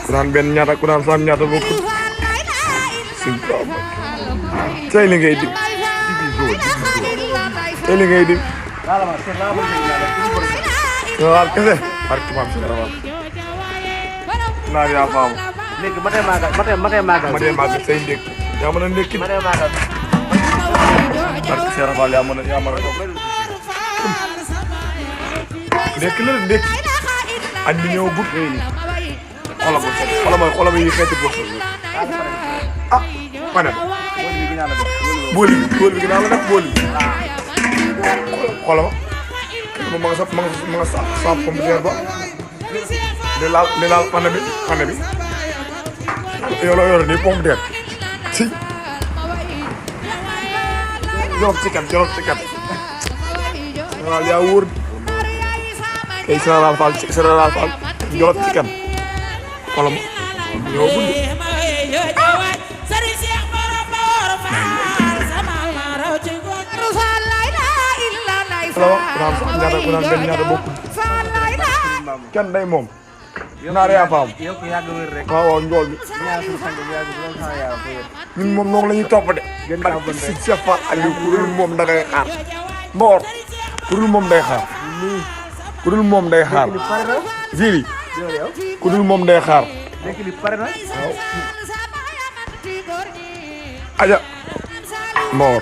Kurang ben ñaata kurang sam ñaata bokku sin problem tay li ngay di tay li ngay di wal kese barki mam ci dara na ya fam léegi matay magal say ndek ya mëna ndek matay magal barki Cheikh Fall ya mëna ndek la ndek andi ñew bu xolam yi xéti bo ah pana boli bi gina la def boli xolam mo ma nga sa pomme de ba le laal pana bi yo lo yor ni pomme de ci jox ci kan wala ya wur kay Général Fall jox ci kan xolam ñoo bund kurang ben ñaata bokku kan day mom naare ya fam yow ko yag wër rek waaw ndol bi ñaar su sang bi yag bu sa yaram ko wër ñun mom nok lañuy top de gën da ba ci Cheikh Fall ali kurul mom da ngay xaar mbor kurul mom day xaar kurul mom day xaar jili kurul mom day xaar nek li paré na waaw aja mbor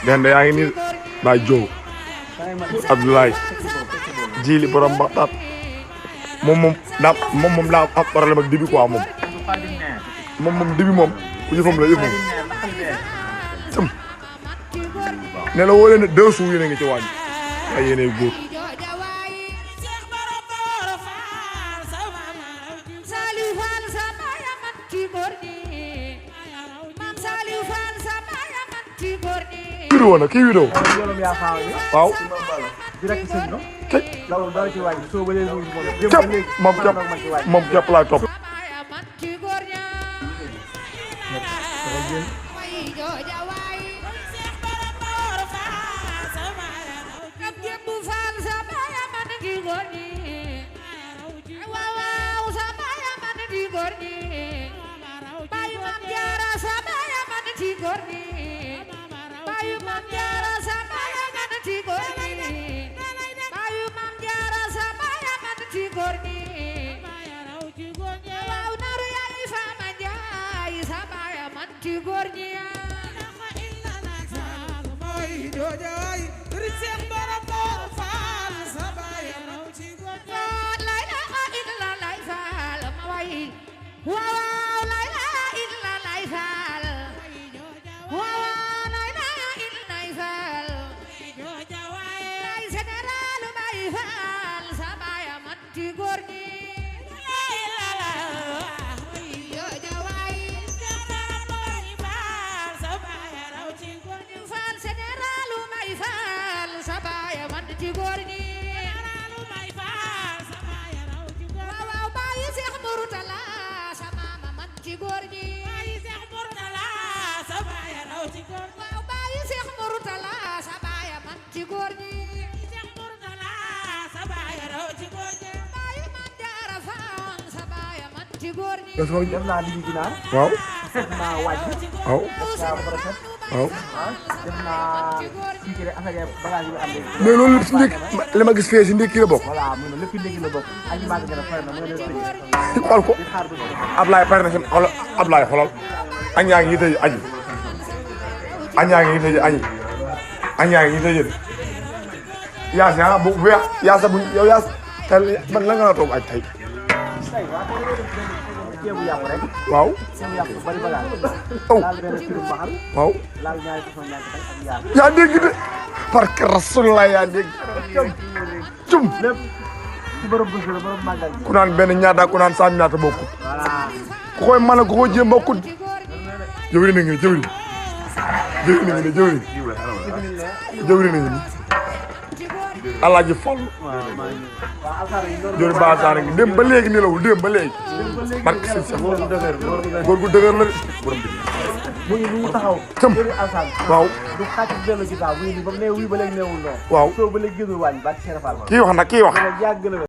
den yaangi ni ba jow Abdoulaye jili borom baxtat mom da am problème ak dibi quoi mom dibi mom ku yefam la yefam tam ne la wolé ne 2 sous yene nga ci wañ ay yene goor ki video waaw direct señ no kay law dara ci wañ so ba lay mom kep la top def na ligi ginar waaw def na wajj waaw def na process waaw def na sikire affaire bagage yi ande mais lolu ci ndik lima gis fee ci ndik la bok voilà mu ne lepp ndik la bok aji mag gëna fay na mo leen ci xol ko Ablaye parna sen xol Ablaye xolal aña ngi tay aji aña ngi tay aji aña ngi tay ya sa bu ya sa bu yow ya man la nga la tok aj tay waaw waaw yaa dégg de parce que Rasulullah yaa dégg cum ku naan benn ñaata ku naan sam ñaata bokkut ku koy mën a ku ko jéem bokkut jëwri na ngi jëwri na ngi Alaaji Fall jori ba saara ngi dem ba léegi nelawul dem ba léegi barke ci sax góor gu dëgër la mu ngi ni taxaw tam waaw du xati delu ci taw wi ba ne wi ba léegi newul no waaw so ba léegi gënul wañ barke Cheikh Fall kii wax nag kii wax